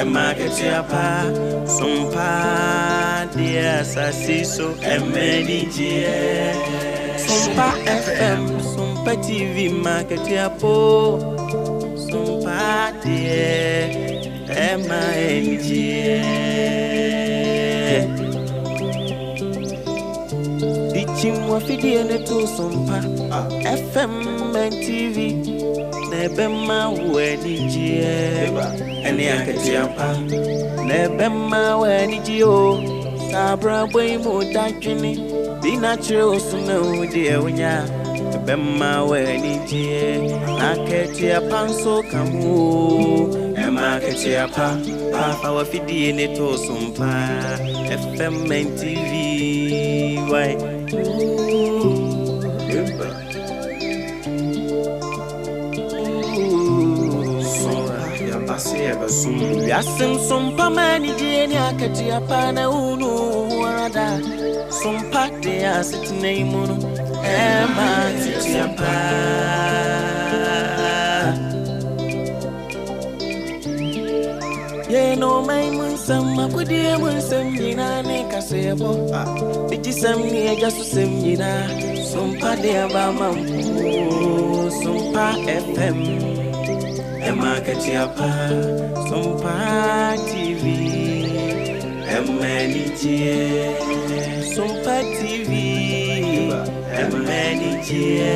Ɛma akatua pa, sompa deɛ asase so ɛma anigyeɛ. Sompa FM, Sompa TV ma akatua po, sompa deɛ ɛma anigyeɛ. Dikyim wafidie ne to Sompa FM and TV na ɛbɛma wo anigyeɛ. Ɛne akatua pa na ɛbɛma wo anigye o. Saa abrabɔ yi mu dadwene bi na kyerɛ wo so na wo deɛ wonya ɛbɛma wo anigyeɛ. Na akatua pa nso ka ho o. Ɛma akatua pa pa fa wafidie ne to Sompa FM and TV. Why? Wiase nsompa ma anigye ne akatua pa na wonu wo ho ara da. Sompa de asetena yi mu no ɛma akatua pa. Yɛn ɔman mu nsɛm, akodie mu nsɛm nyinaa ne kaseɛbɔ. Bigyesɛm ne agya so sɛm nyinaa. Sompa de aba ama wo. Sompa FM. Ɛma akatua pa. Sompa TV. Ɛma anigyeɛ. Sompa TV. Ɛma anigyeɛ.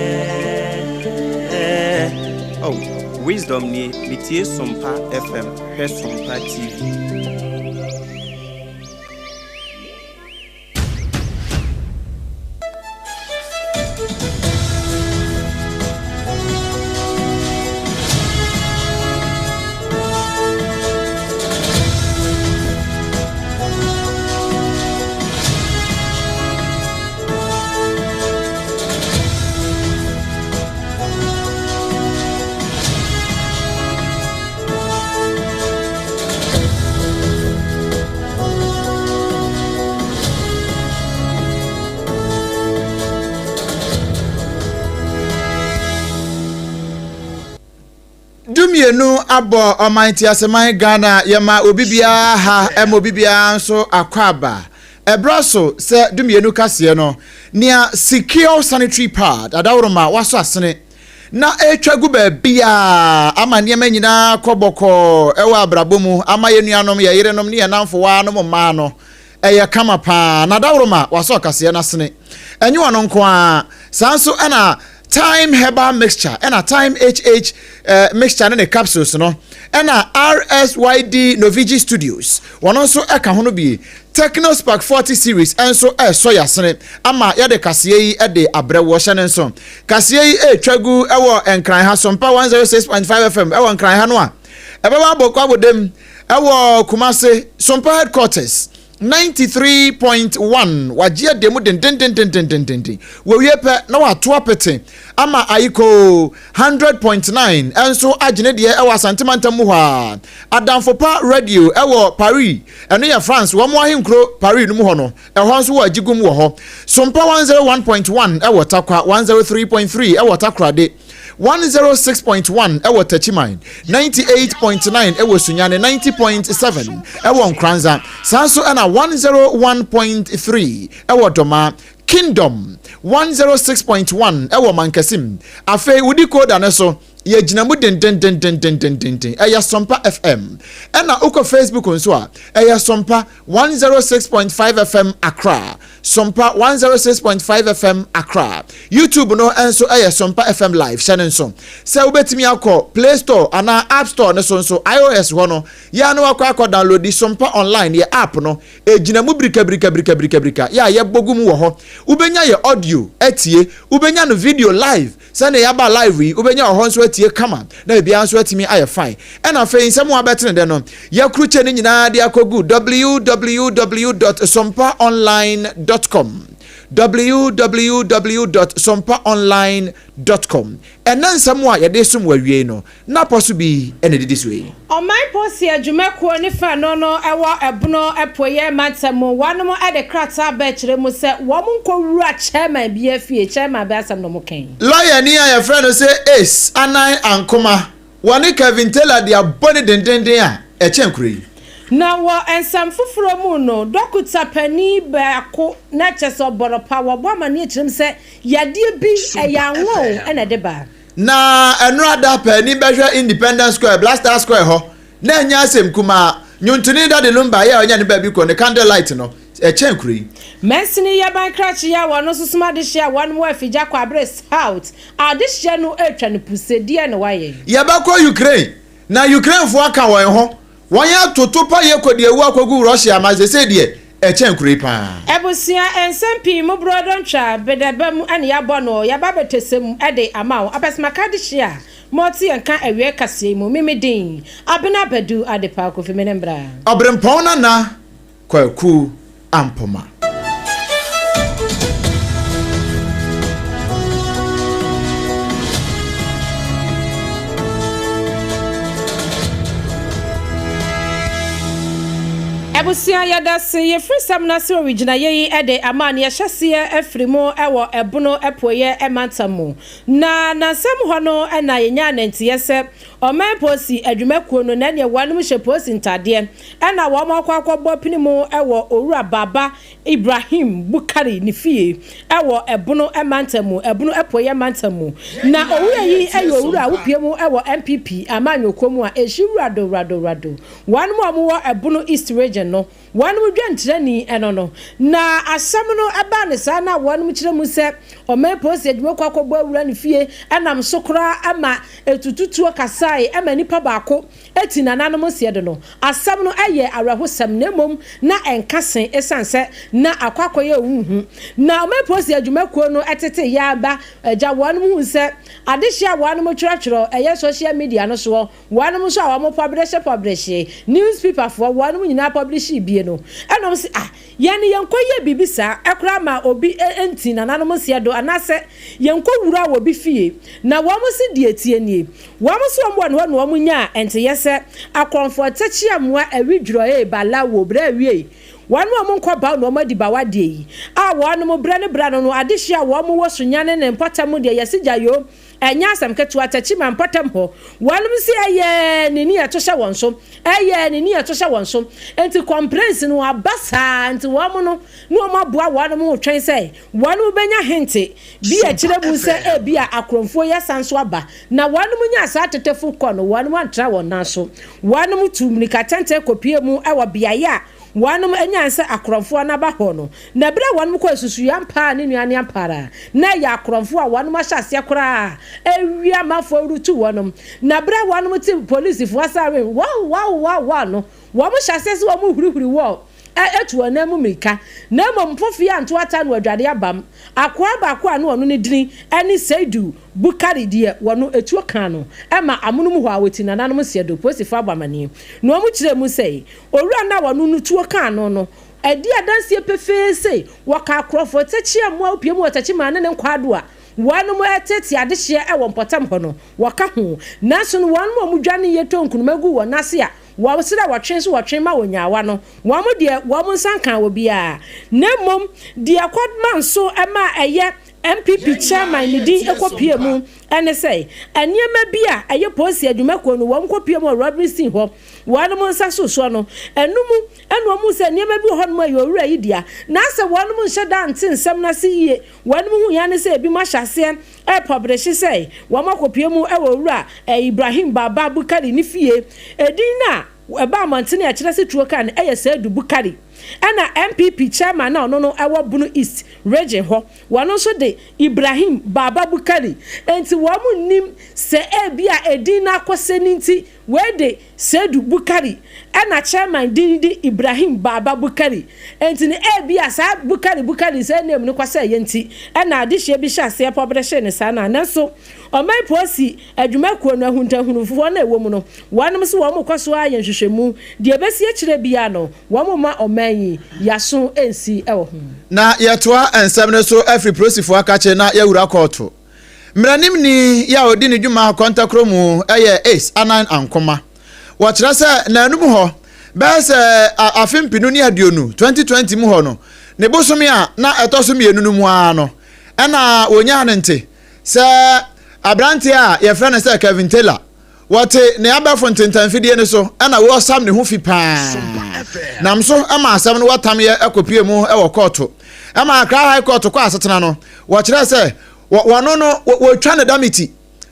Oh, Wisdom nie, metie Sompa FM, hwɛ Sompa TV. 12 abɔ ɔman teaseman Ghana yɛma obi biara ha ɛma obi biara nso akɔ aba ɛbra so sɛ 12 kaseɛ no nea secure sanitary pad adaworoma wasɔ asene na ɛretwa gu baabiara ama nneɛma nyinaa kɔ bɔkɔɔ ɛwɔ abrabɔ mu ama yɛn nuanom, yɛn yerenom ne yɛn nnamfowaa nom mmaa no. Ɛyɛ kama paa. Na dawuroma wasɔ ɔkaseɛ no asene. Ɛnyɛ ɔno nko ara, saa nso ɛna Thyme Herbal Mixture, ɛna Thyme HH eh, Mixture ne ne capsules no, ɛna RSYD Novigi Studios, wɔn nso ɛka ho no bi. Tecno Spark 40 Series nso ɛresɔ yɛn asene ama yɛde kaseɛ yi de abrɛ woɔ. Hyɛ no nso, kaseɛ yi retwa gu wɔ Nkran ha, Sompa 106.5 FM wɔ Nkran ha no a ɛbɛba abɔ abɔdam wɔ Kumase, Sompa Headquarters 93.1 wagye adi mu dendendendendendenden. Wɔwie pɛ na wato apete ama Ayikoo 100.9 nso agye ne deɛ wɔ Asante mantam mu hɔ ara. Adamfo Pa Radio wɔ Paris, ɛno yɛ France, wɔn ahenkuro Paris no mu hɔ no, ɛhɔ nso wɔ agyigum wɔ hɔ. Sompa 101.1 wɔ Tarkwa, 103.3 wɔ Takoradi, 106.1 wɔ Techiman, 98.9 wɔ Sunyani, 90.7 wɔ Nkoranza, saa nso na 101.3 wɔ Doma, Kingdom 106.1 wɔ Mankasim. Afei wo decoder no so, yɛgyina mu dendendendendendenden. Ɛyɛ Sompa FM. Ɛna wokɔ Facebook nso a, ɛyɛ Sompa 106.5 FM Accra. Sompa 106.5 FM Accra. YouTube no nso ɛyɛ Sompa FM Live. Hyɛ no nso. Sɛ wobɛtumi akɔ Play Store anaa App Store no so nso, iOS hɔ no, yɛ a na wakɔ akɔ downloadi Sompa Online, yɛ app no. Egyina mu birikabirikabirikabirikabirika yɛ a yɛbɔ gu mu wɔ hɔ. Wobɛnya yɛ audio atie, wobɛnya no video live sɛdeɛ yɛaba live yi, wobɛnya wɔ hɔ nso atie kama na biribiara nso atumi ayɛ fine. Ɛna afei nsɛm a wabɛtene dɛ no, yɛakrukyɛ ne nyinaa de akɔgu www dot sompaonline dot com, www dot sompaonline dot com. Ɛnnɛ nsɛm a yɛde resom wɔ awiei no, N'apɔ so bi na edidi so yi. Ɔman Polisi Adwumakuo ne fa no no wɔ Ɛbono Apueɛ Mantam mu wɔnom de krataa bɛkyerɛ mu sɛ wɔn nkɔ wura chairman biara fie, chairman bɛ asɛm na wɔn ka yi. Lɔyani a yɛfrɛ no sɛ Ace Anan Ankoma, wɔne Kevin Taylor de abɔ ne dendenden a ɛkyɛn kuro yi. Na wɔ nsɛm foforɔ mu no, dɔkota panin baako, na kyerɛ sɛ ɔbɔ no pa, wɔbɔ amaneɛ kyerɛ mu sɛ yadeɛ bi, ɛyɛ anwon na ɛde ba. Na ɛnora da paani bɛhwɛ Independence Square, Black Star Square hɔ, na ɛnyɛ asɛm kumaa. Nnwontoni Daddy Lumba yɛ a ɔnya ne baabi kɔ, ne candle light no, ɛkyɛn kuro yi. Mansini Yaban Krakye a wɔno nso soma adehyeɛ a wɔnom wɔ Afigya Kwabre South adehyeɛ no retwa no puse, deɛn na wayɛ? Yɛbɛkɔ Ukraine, na Ukrainefoɔ aka wɔn ho. Wɔn atoto pa yɛ kɔ de awu akɔgu Russia ma sesei deɛ ɛkyɛn kuro yi paa. Abusua nsɛm pii mu borɔdɔ ntwa bedaba mu ne yɛabɔ no yɛaba abɛtɛsɛ mu de ama wo apɛsɛmaka adehyeɛ a mote yɛn nka awiɛ kaseɛ yi mu me me din Abena Badu Adepa Kofi me ne mbra. Ɔbrempɔn Nana Kwaku Ampoma. Abusua yɛdase yɛfiri sɛm no ase wɔ gyinaeɛ yi de ama no yɛhyɛseɛ afiri mu wɔ ɛbono apueɛ mantam mu na nansam hɔ no na yɛnyaa nanteɛ sɛ ɔman polisi adwumakuo no na ɛneɛ wɔnom hyɛ polisi ntadeɛ Ɛna wɔn akɔ akɔbɔ pini mu wɔ Owura Baba Ibrahim Bukari ne fie wɔ Ɛbono mantam mu, Ɛbono Apueɛ mantam mu. Na Owura yi yɛ Owura a wopue mu wɔ NPP amanyɔkuo mu a ɛhyi wurado wurado wurado. Wɔnom a wɔwɔ Ɛbono East Region no, wɔnom dwantirani ɛno no. Na asɛm no baa no saa na wɔnom kyerɛ mu sɛ Ɔman Polisi adwumakuo akɔbɔ awura ne fie ɛnam so koraa ma ɛtututuo kasae ma nipa baako Eti nananom nseɛ de no, asɛm no yɛ awerɛhosɛm na mmom na ɛnka se esiane sɛ na akɔ akɔyɛ owu hu. Na ɔman polisi adwumakuo no tete yɛ aba agya wɔnom hu sɛ adehyeɛ a wɔnom twerɛtwerɛ ɛyɛ social media no soɔ, wɔnom nso a wɔn pɔbrehye pɔbrehye, news paper foɔ wɔnom nyinaa pɔbrehye bie no, ɛna wɔn se ah yɛn yɛnkɔ yɛ biribi saa koraa ma obi nti nananom nseɛ do anaasɛ yɛnkɔ wura wɔ obi fie. Na wɔn se deɛ ɛteɛ nie. Wɔn nso wɔn wɔ hɔ na wɔn nyaa nteyɛ sɛ akorɔmfoɔ tɛkyea mmoa awi dworɔee ba la wo berɛ awiei. Wɔn a wɔn nkɔ baw na wɔn adi baw adeɛ yi a wɔn brɛ ne brɛ ano no adehyeɛ a wɔn wɔ Sunyani ne mpɔtam deɛ yɛse gya yoo ɛnyɛ asɛm ketewa Techiman mpɔtam hɔ wɔn se ɛyɛɛ ne ni ɛto hyɛ wɔn so ɛyɛɛ ne ni ɛto hyɛ wɔn so nti kɔmprɛnsi no aba saa nti wɔn no na wɔn aboa wɔn ho twɛn sɛ Wɔnom bɛnya hente bi a ɛkyerɛ mu sɛ ebia akorɔmfoɔ yi asan nso aba, na wɔnom nyaa saa tetefo kɔ no, wɔnom antra wɔn nan so. Wɔnom tuu mmirika tɛntɛn kɔpuee mu wɔ beaeɛ a wɔnom nyae sɛ akorɔmfoɔ no aba hɔ no. Na berɛ a wɔnom kɔɔ susuiɛ ampa ara ne nua ne ampa ara na ɛyɛ akorɔmfoɔ a wɔnom ahyɛ aseɛ koraa awia amanfoɔ retu wɔnom. Na berɛ a wɔnom te polisifoɔ asaren wow wow wow wow no, Wɔhyɛ aseɛ sɛ wɔrehurihuri wɔ atu wɔn nan mu mmirika, na mmom mfofeɛ anto ata no adwade abam. Akoa baako a na ɔno ne dini ne Seidu Bukari deɛ wɔno etuo kaa no ma amonom hɔ a ɔti nananom seɛ do polisifo abɔ amaneɛ. Na wɔkyerɛɛ mu sɛ owura no a wɔno no tuo kaa no no adi adanseɛ pefee se wɔkaa akorɔfoɔ tɛkyi mmoa wopie mu wɔ tɛkyi maa ne ne nkwaado a wɔnom reteetee adehyeɛ wɔ mpɔtam hɔ no wɔka ho. Nanso no wɔnom a wɔdwaneeɛ tɔɔ nkunuma guu wɔn ase a Wɔsrɛ wɔtwe nso wɔtwe ma onyaawa no, wɔn deɛ wɔn nsa nkaa obiara. Na mmom deɛ ɛkɔ ma nso ma ɛyɛ NPP chairman ne din kɔ pue mu ne sɛ, nneɛma bi a ɛyɛ polisi adwumakuo no wɔn kɔ pue mu wɔ robbery scene hɔ, wɔn nsa so soɔ no, ɛno mu na wɔn hu sɛ nneɛma bi wɔ hɔnom a ɛyɛ owura yi dea. Na asɛ wɔn nhyɛ da nte nsɛm no ase yie, wɔn hu yɛ ne sɛ ebinom ahyɛ aseɛ Ɛrepɔbrehye sɛ wɔakɔpue mu wɔ Owura Ibrahim Baba Bukari ne fie. Edin no a ɛbaa mmɔntene a ɛkyerɛ sɛ tuo kaa no yɛ Seidu Bukari. Ɛna NPP Chairman a ɔno no wɔ Bono East Region hɔ, wɔno nso de Ibrahim Baba Bukari. Enti wɔn nnim sɛ ebia edin no akɔsɛ no nti Wei de Seidu Bukari ɛna chairman din de Ibrahim Baba Bukari enti no ebia saa Bukari Bukari sɛ name no kɔsɛeɛ nti ɛna adehyeɛ bi hyɛ aseɛ pɔbrehye no saa no a nanso ɔman polisi adwumakuo no ahuntahunufoɔ no a ɛwɔ mu no wɔnom se wɔn rekɔ so ara yɛ nhwehwɛmu deɛ ɛbɛsi akyire biara no wɔn mma ɔman yi yaso nsi wɔ ho. Na yɛtoa nsɛm no so afiri polisifoɔ akakye na yɛawura kɔɔto. Mmaranimni yi a ɔdi ne dwuma kɔntakoro mu yɛ Ace Anan Ankomah. Wɔkyerɛ sɛ nnanu mu hɔ, bɛyɛ sɛ afe mpenu ne aduonu, 2020 mu hɔ no, ne bosome a na ɛtɔ so mmienu no mu ara no, ɛna wɔnyaa no nte sɛ aberanteɛ a yɛfrɛ no sɛ Kevin Taylor. Wɔte ne abɛɛfo ntentanfidie no so na wɔresam ne ho fi paa. Nam so ma asɛm no wɔtamyɛ kɔpue mu wɔ kɔɔto. Ɛma Accra High Court kɔ asetena no, wɔkyerɛɛ sɛ wɔno no wɔretwa no damiti.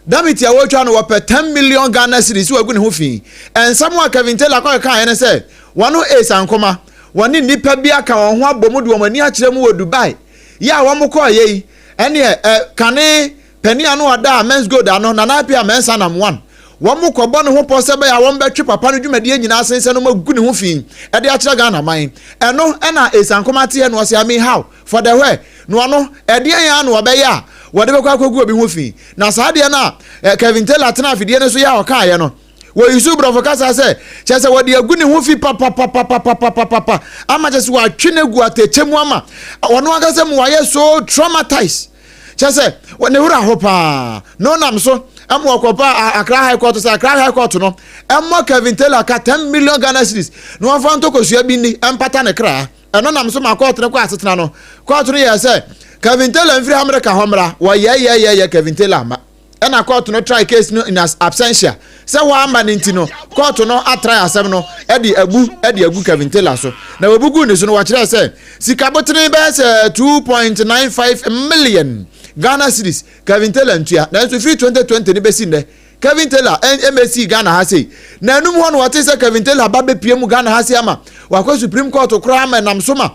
Damiti a wɔretwa no wɔpɛ 10 million Ghana cedis sɛ wɔagu ne ho fi. Nsɛm a Kevin Taylor kɔkekaeɛ ne sɛ wɔno Ace Ankoma, wɔne nnipa bi aka wɔn ho abɔ mu de wɔn ani akyerɛ mu wɔ Dubai. Yɛ a wɔkɔeɛ yi, ɛneɛ kane Panin a na ɔda Mens Gold ano, Nana Appiah Mensah Nam One. Wɔn kɔ bɔ ne ho pɔ sɛ ɛbɛyɛ a wɔn bɛtwe papa no dwumadie nyinaa asensɛn no agu ne ho fi de akyerɛ Ghana man. Ɛno na Esankoma teɛ na ɔse I mean how? For the where? Na ɔno ɛdeɛn ara na ɔbɛyɛ a wɔde bɛkɔ akɔgu obi ho fi? Na saa adeɛ no a Kevin Taylor tenaa afidie no so yɛ a ɔkaeɛ no, Wɔyusu borɔfo kasa sɛ, kyerɛ sɛ wɔde agu ne ho fi papapapapapapapa ama kyerɛ sɛ wɔatwe no agu atɛkyɛ mu ama ɔno ankasa mu wayɛ so traumatized. Kyerɛ sɛ ne werɛ aho paa na ɔnam so ma wɔkɔpa Accra High Court sɛ Accra High Court no mmɔ Kevin Taylor ka 10 million Ghana cedis na wɔmfa ntɔ kosua bi nni mpata ne kra. Ɛno nam so ma kɔɔto no kɔ asetena no. Kɔɔto no yɛɛ sɛ Kevin Taylor mfiri Amerika hɔ mmra. Wɔyɛɛyɛɛyɛ Kevin Taylor amma. Ɛna kɔɔto no try case no in absentia. Sɛ wamma no nti no, kɔɔto no atry asɛm no de abu de agu Kevin Taylor so. Na wɔbu guu ne so no, wɔkyerɛɛ sɛ sika botene bɛyɛ sɛ 2.95 million Ghana cedis Kevin Taylor ntua. Nanso firi 2020 no bɛsi nnɛ, Kevin Taylor mmɛsii Ghana ha sei. Na anum hɔ no wɔtee sɛ Kevin Taylor ba bɛpue mu Ghana ha sei ama wakɔ Supreme Court koraa ma ɛnam so ma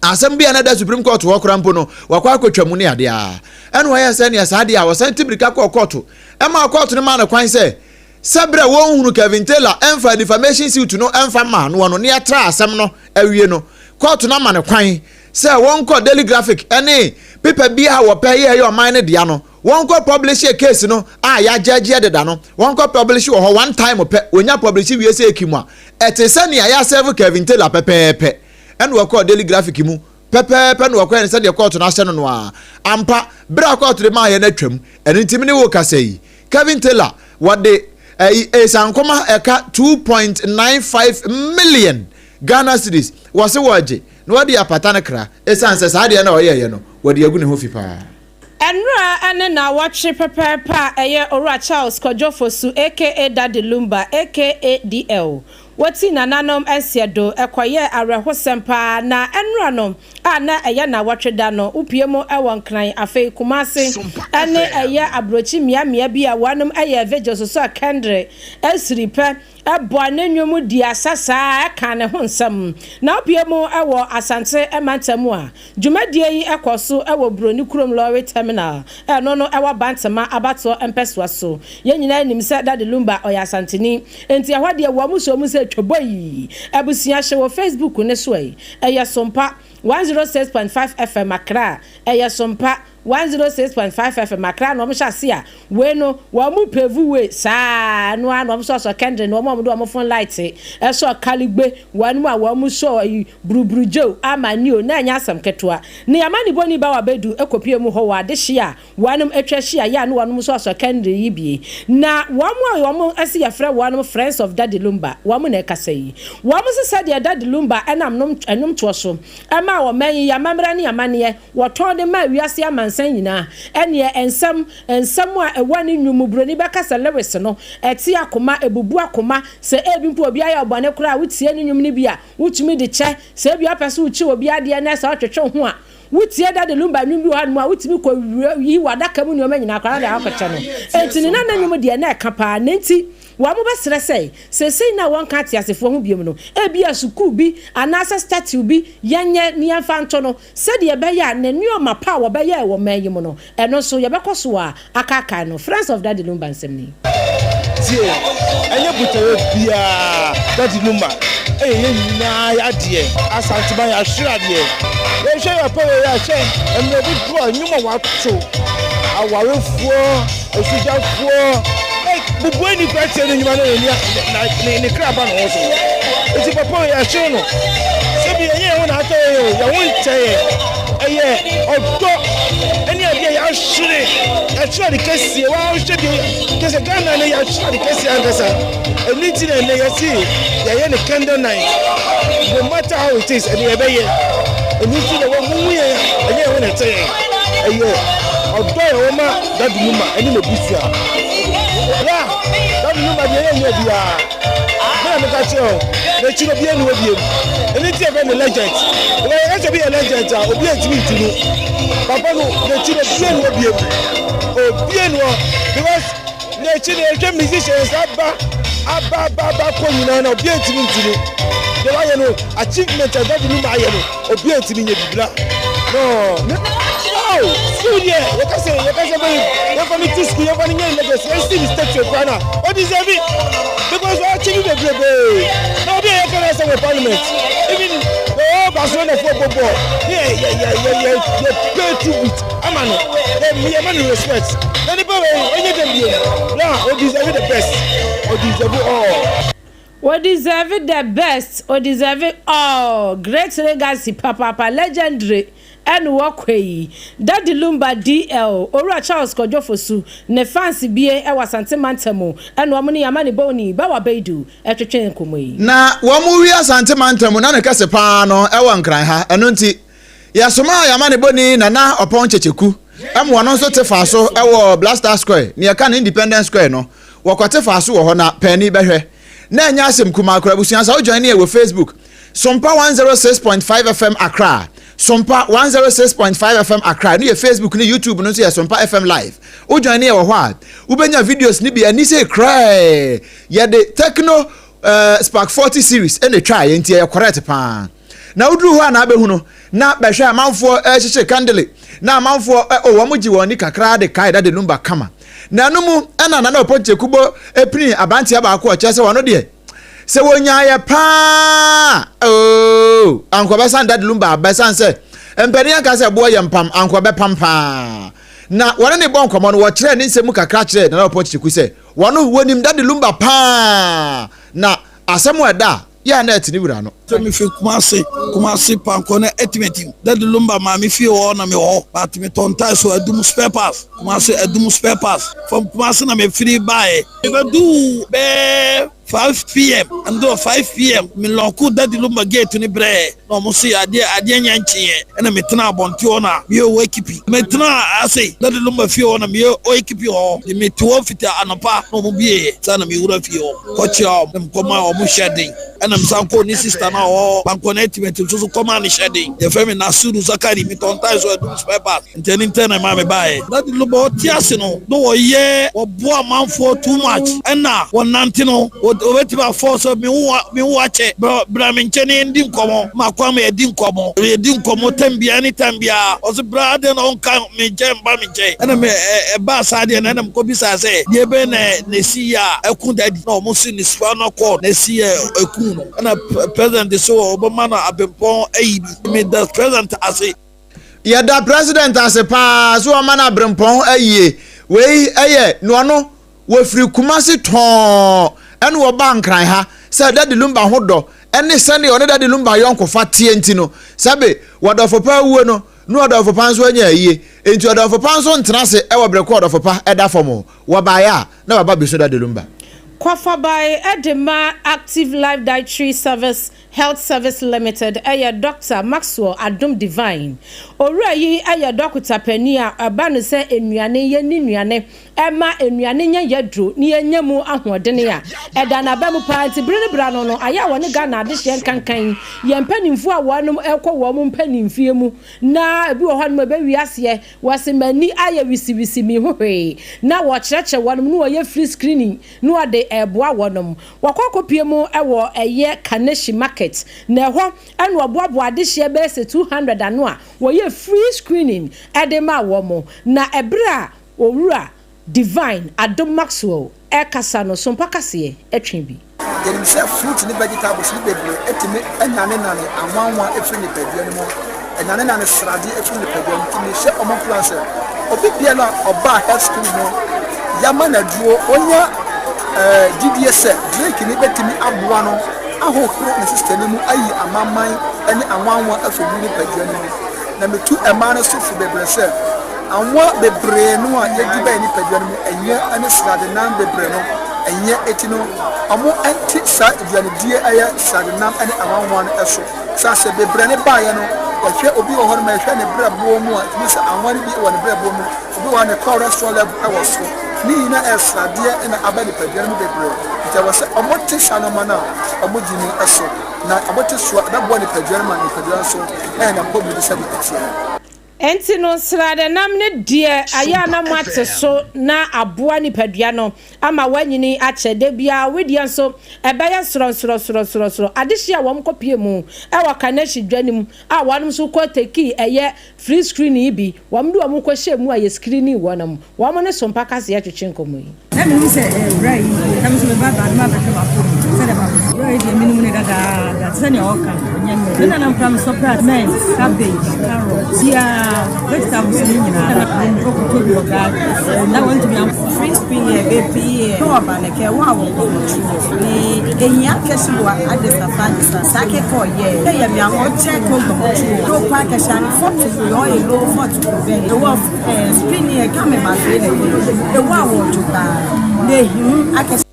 asɛm bi a na ɛda Supreme Court hɔ koraa mpo no wakɔ akɔtwa mu ne adeɛ a ɛna ɔyɛ sɛ neɛ saa deɛ a ɔsan ti mirika kɔɔ kɔɔto ɛma kɔɔto no maa no kwan sɛ sɛ berɛ a wɔnhunu Kevin Taylor ɛmfa defamation suit no ɛmfa maa noɔ no ne yɛtra asɛm no awie no kɔɔto no ama no kwan sɛ wɔnkɔ Daily Graphic ɛne pepa bi a wɔpɛ yɛ ɛyɛ ɔman no dea no wɔnkɔ publish case no a yɛagyɛgyeɛ deda no wɔnkɔ publish wɔ hɔ one time pɛ wɔnya publish wie sɛ ekim a ɛte sɛ nea yɛasɛve Kevin Taylor pɛpɛɛpɛ ɛna wɔkɔɔ Daily Graphic mu pɛpɛɛpɛ na wɔkɔyɛ no sɛdeɛ kɔɔto no ahyɛ no no ara. Ampa, berɛ a kɔɔto de maa yɛn no atwam, ɛno nti me ne wo rekasa yi, Kevin Taylor, wɔde ɛyi Esankoma ɛka 2.95 million Ghana cedis, wɔse wɔregye na wɔde apata no kra, ɛsiane sɛ saa adeɛ no a ɔyɛeɛ no, wɔde agu ne ho fi paa. Ɛnora ne naawɔtwe pɛpɛɛpɛ a ɛyɛ Owura Charles Kwadwo Fosu aka Daddy Lumba aka DL Wotii nananom nseɛ do kɔyɛɛ awerɛhosɛm paa na ɛnora no a na ɛyɛ naawɔtwe da no wopue mu wɔ Nkran afei Kumase ne ɛyɛ abrokyi mmea mmea bi a wɔnom yɛ vigil sosɔɔ kɛndre siri pɛ bɔɔ ne nnwom dii asa saa kaa ne ho nsɛm na wopue mu wɔ Asante mantam mu a Dwumadie yi kɔ so wɔ Buroni kurom lɔre terminal a ɛno no ɛwɔ Bantama abatoɔ mpɛsoa so. Yɛn nyinaa nim sɛ Daddy Lumba ɔyɛ Asanteni, enti ɛhɔ deɛ wɔn sɔ mu sɛ Twoboi. Abusua hyɛ wɔ Facebook no so ɛ. Ɛyɛ Sompa 106.5 FM Accra. Ɛyɛ Sompa 106.5 FM Accra na wɔn hyɛ ase a wei no wɔn mu pave way saa ɛno ara na wɔn sɔsɔ kɛndre na wɔn a wɔn de wɔn phone light ɛsɔ kaligbe wɔn mu a wɔn sɔ ayi buruburugyew ama ni o na ɛnyɛ asɛm ketewa ne amanibɔni ba wabedu ekopie mu hɔ wɔ adehye a wɔnom atwa ahyia yɛ a ne wɔnom sɔsɔ kɛndre yi bie na wɔn a wɔn se yɛfrɛ wɔnom Friends of Daddy Lumba wɔn na ɛkasa yi wɔn se sɛdeɛ Daddy Lumba ɛnam nom ɛnwomtoɔ so ɛmaa ɔman yi amammerɛ ne amanneɛ Wɔtɔn de maa wiase amansan nyinaa. Ɛneɛ nsɛm, nsɛm a ɛwɔ ne nnwom mu, buroni bɛka sɛ lyrics no, ɛte akoma, ɛbubu akoma. Sɛ ebi mpo obi ayɛ wo bɔne koraa a, wotie ne nnwom no bi a, wotumi de kyɛ. Sɛ ebia wopɛ sɛ wokye obi adeɛ na sɛ wotwetwe wo ho a, wotie Daddy Lumba nnwom bi wɔ hɔnom a, wotumi kɔ yi w'adaka mu nneɛma nyinaa koraa na wode akɔkyɛ no. Enti ne nana nnwom deɛ na ɛka paa. Ne nti wɔbɛsrɛ sɛ, seesei no a wɔnka ateasefoɔ ho biom no, ebia sukuu bi anaasɛ statue bi yɛnyɛ na yɛmfa nto no. Sɛdeɛ ɛbɛyɛ a ne nnoɔma pa a wɔbɛyɛɛ wɔ man yi mu no, ɛno nso yɛbɛkɔ so a akaakae no. Friends of Daddy Lumba nsɛm ni. Tie, ɛnyɛ botaeɛ biara, Daddy Lumba ɛyɛ yɛn nyinaa y'adeɛ, Asanteman y'ahwere adeɛ, yɛhwɛ yɛn papa wei a, hwɛ mmerɛ dodoɔ a nnwom a wato, awarefoɔ, asugyafoɔ, like bubuani koraa tie ne nnwuma na n'ani na ne ne kra ba ne ho so. Eti papa wei yɛakyere no. Sɛbi ɛnyɛ yɛn ho na atɔ yɛn o, yɛn ho nkyɛ yɛn. Ɛyɛ ɔdɔ ɛne adeɛ yɛahwere, yɛakyere ade kɛseɛ. Wahwɛ deɛ kyerɛ sɛ Ghana no yɛakyere ade kɛseɛ ankasa. Ɛno nti na ɛnɛ yɛse yɛyɛ no candle night. No matter how it is, ɛnɛ yɛbɛyɛ. Ɛno nti na wɔn hu yɛn a, ɛnyɛ yɛn ho na ɛtɔ yɛn. Ɛyɛ ɔdɔ a yɛwɔ ma Daddy Numa ɛne n'abusua. Bra, Daddy Lumba deɛ yɛnyɛ obiara. Me na meka kyerɛ wo, n'akyi no obiara nni hɔ biom. Ɛno nti yɛfrɛ no legend. Because yɛka sɛ obi yɛ legend a, obiara ntumi ntu no. Papa no, n'akyi no obiara nni hɔ biom. Obiara nni hɔ because n'akyi no yɛhwɛ musicians aba aba aba aba kɔ nyinaa na obiara ntumi ntu no. Deɛ wayɛ no, achievement a Daddy Lumba ayɛ no, Obi a ntumi nyɛ biribi la no me oh school deɛ yɛka sɛ yɛka sɛ bɛyi yɛmfa no to school yɛmfa no nyɛ legacy yɛnsi ne statue koraa na o deserve it because ɔakye bi bebrebe na obi a yɛka no asɛm wɔ parliament even ɔwɔ Barcelona foɔ bɔ bɔɔl ne yɛ yɛ yɛ yɛ yɛ yɛ pay tribute ama no yɛ yɛ ma no respect na nipa wei ɔnyɛ dɛm bio na o deserve the best o deserve all. O deserve the best o deserve all great legacy papaapa legendary ɛna wɔkɔ yi Daddy Lumba DL Owura Charles Kwadwo Fosu ne fans bie ɛwɔ Asante mantam ɛna wɔn ne Yamani Boni Bawa Baidu ɛtwetwe nkɔmmɔ yi. Na wɔn wi Asante mantam na ne kɛse paa no ɛwɔ Nkran ha ɛno nti yɛsomaa Yamani Boni Nana Ɔpɔn Kyekyeku ɛma ɔno nso te faa so ɛwɔ Black Star Square nea ɛka no Independence Square no wɔkɔte faa so wɔ hɔ na paani bɛhwɛ Na ɛnyɛ asɛm kumaa koraa abusua sɛ wo join yɛ wɔ Facebook Sompa 106.5 FM Accra Sompa 106.5 FM Accra ɛno yɛ Facebook ne YouTube no nso yɛ Sompa FM Live wo join yɛ wɔ hɔ a wobɛnya videos no bi ani sɛ koraa yɛde Tecno uh, Spark 40 series ɛna ɛtwa yɛ nti ɛyɛ correct paa na woduru hɔ a na abɛhu no na bɛhwɛ amanfoɔ ɛhyehyɛ kandele na amanfoɔ o wɔn gye wɔn ani kakra de kae Daddy Lumba kama Na ɛno mu na Nana Oponkye Kubo pinii aberanteɛ baako a ɔkyerɛ sɛ ɔno deɛ sɛ wɔnyaeɛ paa oo anka ɔbɛsan Daddy Lumba aba ɛsiane sɛ mpanin anka sɛ ɛboɔ yɛ mpam anka ɔbɛpam paa. Na wɔne ne bɔ nkɔmmɔ no wɔkyerɛɛ ne nsɛm mu kakra kyerɛɛ Nana Oponkye Ku sɛ wɔno wɔnim Daddy Lumba paa na asɛm a ɛda a yɛ a na ɛte ne wura no. Sɛ me firi Kumasi, Kumasi Pankɔ ne Atimatim, Daddy Lumba maame fie hɔ na me wɔ hɔ, but me tɔn tiles wɔ Adum spare parts, Kumasi Adum spare parts, from Kumasi na me firi baeɛ. Me bɛ duu bɛyɛ 5 pm, ɛndɔ 5 pm, me lɔɔko Daddy Lumba gate no brɛɛ, na ɔmo se adeɛ adeɛ nyɛ nkyeeɛ, ɛna me tenaa abɔnten hɔ na me yɛ oekipi, me tenaa ase Daddy Lumba fie hɔ na me yɛ oekipi hɔ, de me te hɔ fiti anɔpa na ɔmo bieeɛ, saa na me wura fie hɔ. Kɔkyea wɔn na mekɔmaa wɔn hyɛden. Ɛna mesan kɔɔ ne sista no a ɔwɔ Bankɔ Ultimate nso so kɔmaa no hyɛden. Yɛfrɛ me Nasiru Zakari, metɔn tae so Adum spare parts. Nti ɛno nti na ɛmaa mebaeɛ. Daddy Lobo ɔte ase no na ɔyɛ ɔboa amanfoɔ too much. Ɛna wɔnante no ɔbɛtumi afɔɔ sɛ me wo me wo akyɛ bra bra me nkyɛn na yɛndi nkɔmmɔ. Makɔ ama yɛadi nkɔmmɔ. Yɛdi nkɔmmɔ time biara anytime biara. Ɔse bra adɛn na wonka me nkyɛn mba me nkyɛn ɛna me ɛbaa saa deɛ na ɛna mekɔ bisaa sɛ deɛ bɛn na na esi yɛ a ɛko daddy na wɔn se ne spinal cord na esi yɛ ɛku no ɛna president so ɔbɛma no abempɔn ayi bi me da president ase. Yɛda president ase paa sɛ wama no abrempɔn ayie. Wei yɛ na ɔno wɔfiri Kumasi tɔnn ɛna wɔbaa Nkran ha sɛ Daddy Lumba ho dɔ ɛne sɛdeɛ ɔne Daddy Lumba ayɔnkofa teɛ nti no sɛbe wɔdɔfo pa awuo no na ɔdɔmfo pa nso anya ayie. Enti ɔdɔmfo pa nso ntena ase wɔ bere ko a ɔdɔfo pa da fam. Wɔbaeɛ a, na wɔaba besu Daddy Lumba. Kwafabae de ma Active Life Dietary Service Health Service Limited yɛ Dɔkta Maxwell Adom Divine. Owura yi yɛ dɔkota panin a ɛba no sɛ nnuane, yɛnni nnuane Ɛma nnuane nya yaduro na yɛnya mu ahoɔdene a, ɛda n'aba mu paa. Nti bere ne bere ano no, ayɛ a wɔne Ghana adehyeɛ nkankan yɛn mpanimfoɔ a wɔnom rekɔ wɔn mpanimfie mu na ebi wɔ hɔnom a ɛbɛwie aseɛ wɔse m'ani ayɛ wisiwisi menhu hwee na wɔkyerɛkyerɛ wɔnom na wɔyɛ free screening na wɔde reboa wɔnom. Wɔkɔ akɔpue mu wɔ ɛyɛ Kaneshie market na ɛhɔ na wɔboaboa adehyeɛ bɛyɛ sɛ 200 ano a wɔyɛ free screening de maa wɔn na ɛberɛ a Owura Divine Adom Maxwell rekasa no, Sompa kaseɛ twe bi. Yɛnim sɛ fruit ne vegetables no bebree tumi nanenane anwanwa firi nipadua no mu, ɛnanenane sradeɛ firi nipadua no mu. Nti mehyɛ wɔn nkuran sɛ obi biara a ɔba health screening no, yɛama no aduro, ɔnya gyidie sɛ drink no bɛtumi aboa no ahohoro ne system no mu ayi amamman ne anwanwa afiri ne nipadua no mu. Na metu mmaa no so fo bebree sɛ Anwa bebree no a yɛdi ba yɛn nipadua no mu ɛnyɛ ne sradenam bebree no ɛnyɛ eti no ɔmo nte saa aduanedie ɛyɛ sradenam ne anwanwa no ɛso saa sɛ bebree no baeɛ no yɛhwɛ obi wɔ hɔ nom a yɛhwɛ ne brɛboɔ mu a ɛtumi sɛ anwa no bi wɔ ne brɛboɔ mu obi wɔ hɔ a ne cholesterol level ɛwɔ soro. Ne nyinaa yɛ sradeɛ na aba nipadua no mu bebree. Nti ɛwɔ sɛ wɔte saa nneɛma no a wɔdi no so. Na wɔte so a, ɛbɛboa nipadua no ma nipadua no nso ayɛ n'apɔmuden sɛdeɛ ɛteɛ. Enti no, sradenam no deɛ ayɛ a na moate so na aboa nipadua no ama wanyini akyɛ. Da biara wedeɛ nso ɛbɛyɛ sorɔnsorɔsorɔsorɔsorɔ. Adehyeɛ a wɔn kɔpie mu wɔ Kaneshie dwa no mu a wɔn nso kɔ tekii ɛyɛ free screening yi bi, wɔn de wɔn kɔ hyɛɛ mu a yɛ screening wɔn, wɔn ne Sompa Kaseɛ twetwe nkɔmmɔ yi. Na menim sɛ ɛyɛ wura yi, na me nso meba baa no mabɛhwɛ m'apɔmu sɛdeɛ ma wura yi deɛ menim no dadaada te sɛ nea ɔka no ɔnyɛ mmerɛ. Me nana koraa mesɔ pra mint, cabbage, carrot, biaa vegetables no nyinaa na mekɔkɔtɔ bi wɔ garden na wɔntumi amfa. Free screen yɛ bɛ yɛ wɔ ba ne kɛ wɔ a wɔ kɔ wɔ tu wɔ ne ehia kɛse wɔ adesa fa adesa saa kɛ kɔ yɛ kɛ yɛ mi awɔ kyɛ kɔ gbɔ wɔ tu wɔ do kɔ akɛse ani fɔ tu yɔ yɛ lo fɔ tu kɔ bɛ ewɔ ɛɛ screen yɛ kɛ me ma fe ne yɛ ewɔ awɔ tu paa ne ehiu akɛse.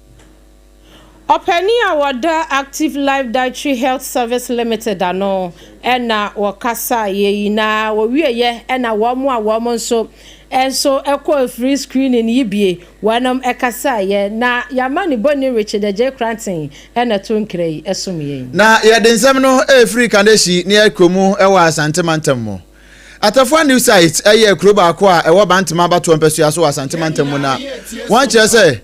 Ɔpanin a wɔda Active Life Dietary Health Service Limited ano na wɔkasaeɛ yi, na wɔwieɛ na wɔn a wɔn nso nso kɔɔ free screening yi bie wɔnom kasaeɛ, na yɛama ne bɔni Richard Adjei Kranten na ɛto nkra yi som yɛn. Na yɛde nsɛm no refiri Kaneshie ne yɛrekɔ mu wɔ Asante mantam mu. Atafua New Site yɛ kuro baako a ɛwɔ Bantama abatoɔ mpasua so wɔ Asante mantam mu na wɔn kyerɛ sɛ